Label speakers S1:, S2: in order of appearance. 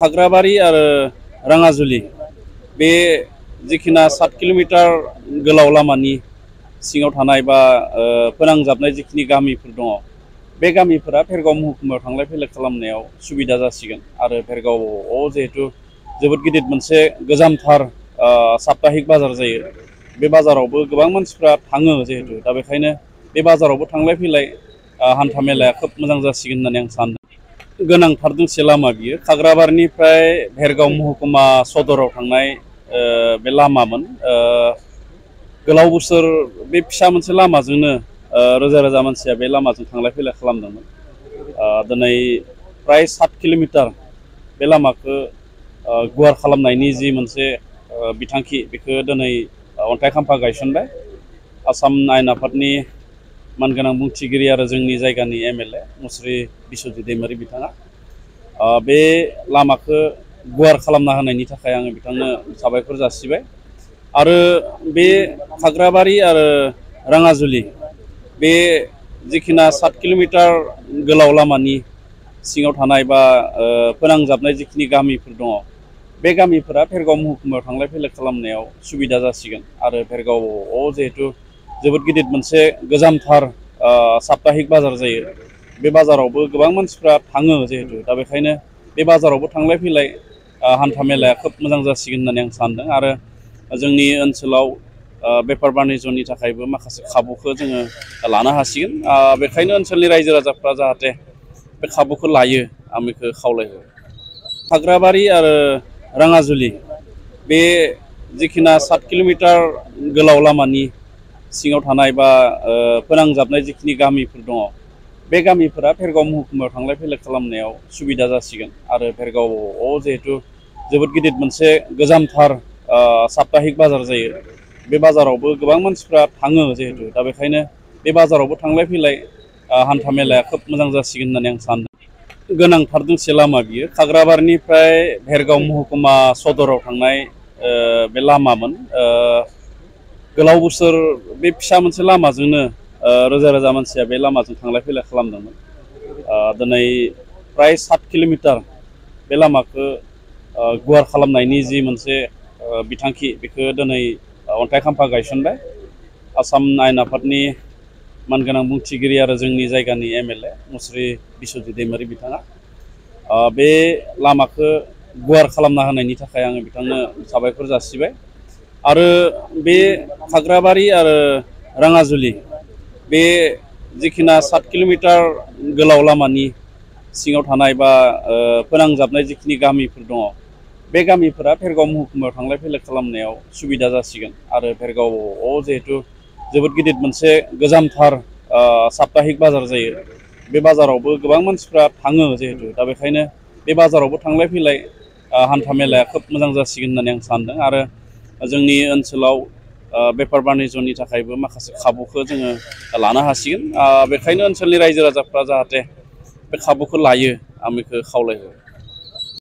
S1: खाग्राबारि आरो राङाजुलि बे जिखिना 7 किल'मिटार गोलाव लामानि सिङाव थानाय बा फोनांजाबनाय जिखिनि गामिफोर दङ बे गामिफोरा भेरगाव महकुमायाव थांलाय फैलाय खालामनायाव सुबिदा जासिगोन आरो भेरगावआव जिहेतु जोबोद गिदिर मोनसे गोजामथार साप्ताहिक बाजार जायो बे बाजारावबो गोबां मानसिफ्रा थाङो जिहेतु दा बेखायनो बे बाजारावबो थांलाय फैलाय हान्था मेलाया खोब मोजां जासिगोन होननानै आं सान्दों। गोनांथार दोंसे लामा बियो खाग्राबारिनिफ्राय भेरगाव महकुमा सदराव थांनाय बे लामामोन गोलाव बोसोर बे फिसा मोनसे लामाजोंनो रोजा रोजा मानसिया बे लामाजों थांलाय फैलाय खालामदोंमोन। दिनै प्राय 7 किल'मिटार बे लामाखौ गुवार खालामनायनि जि मोनसे बिथांखि बेखौ दिनै अन्थाइ खाम्फा गायसनबाय आसाम आयेन आफादनि मानगोनां बुंथिगिरि आरो जोंनि जायगानि एमएलए मुस्रि बिस्वजित दैमारि बिथाङा बे लामाखौ गुवार खालामना होनायनि थाखाय आङो बिथांनो साबायखर जासिबाय आरो बे खाग्राबारि आरो राङाजुलि बे जिखिना 7 किल'मिटार गोलाव लामानि सिङाव थानाय बा फोनांजाबनाय जिखिनि गामिफोर दङ बे गामिफोरा भेरगाव महकुमायाव थांलाय फैलाय खालामनायाव सुबिदा जासिगोन आरो भेरगावआव जिहेतु जोबोद गिदिर मोनसे गोजामथार साप्ताहिक बाजार जायो बे बाजारावबो गोबां मानसिफ्रा थाङो जिहेतु दा बेखायनो बे बाजारावबो थांलाय फैलाय हान्था मेलाया खोब मोजां जासिगोन होननानै आं सान्दों आरो जोंनि ओनसोलाव बेफार बानिज्यनि थाखायबो माखासे खाबुखौ जोङो लानो हासिगोन बेखायनो ओनसोलनि रायजो राजाफ्रा जाहाथे बे खाबुखौ लायो आं बेखौ खावलायहो। खाग्राबारि आरो राङाजुलि बे जिखिना 7 किल'मिटार गोलाव लामानि सिङाव थानाय बा फोनांजाबनाय जिखिनि गामिफोर दङ बे गामिफोरा भेरगाव महकुमायाव थांलाय फैलाय खालामनायाव सुबिदा जासिगोन आरो भेरगावआव जिहेतु जोबोद गिदिर मोनसे गोजामथार साप्ताहिक बाजार जायो बे बाजारावबो गोबां मानसिफ्रा थाङो जिहेतु दा बेखायनो बे बाजारावबो थांलाय फैलाय हान्था मेलाया खोब मोजां जासिगोन होननानै आं सान्दों। गोनांथार दोंसे लामा बियो खाग्राबारिनिफ्राय भेरगाव महकुमा सदराव थांनाय बे लामामोन गोलाव बोसोर बे फिसा मोनसे लामाजोंनो रोजा रोजा मानसिया बे लामाजों थांलाय फैलाय खालामदोंमोन। दिनै प्राय 7 किल'मिटार बे लामाखौ गुवार खालामनायनि जि मोनसे बिथांखि बेखौ दिनै अन्थाइ खाम्फा गायसनबाय आसाम आयेन आफादनि मानगोनां बुंथिगिरि आरो जोंनि जायगानि एमएलए मुस्रि बिस्वजित दैमारि बिथाङा बे लामाखौ गुवार खालामना होनायनि थाखाय आङो बिथांनो साबायखर जासिबाय आरो बे खाग्राबारि आरो राङाजुलि बे जिखिना 7 किल'मिटार गोलाव लामानि सिङाव थानाय बा फोनांजाबनाय जिखिनि गामिफोर दङ बे गामिफोरा भेरगाव महकुमायाव थांलाय फैलाय खालामनायाव सुबिदा जासिगोन आरो भेरगावआव जिहेतु जोबोद गिदिर मोनसे गोजामथार साप्ताहिक बाजार जायो बे बाजारावबो गोबां मानसिफ्रा थाङो जिहेतु दा बेखायनो बे बाजारावबो थांलाय फैलाय हान्था मेलाया खोब मोजां जासिगोन होननानै आं सान्दों आरो जोंनि ओनसोलाव बेफार बानिज्यनि थाखायबो माखासे खाबुखौ जोङो लानो हासिगोन बेखायनो ओनसोलनि रायजो राजाफ्रा जाहाथे बे खाबुखौ लायो आं बेखौ खावलायहो।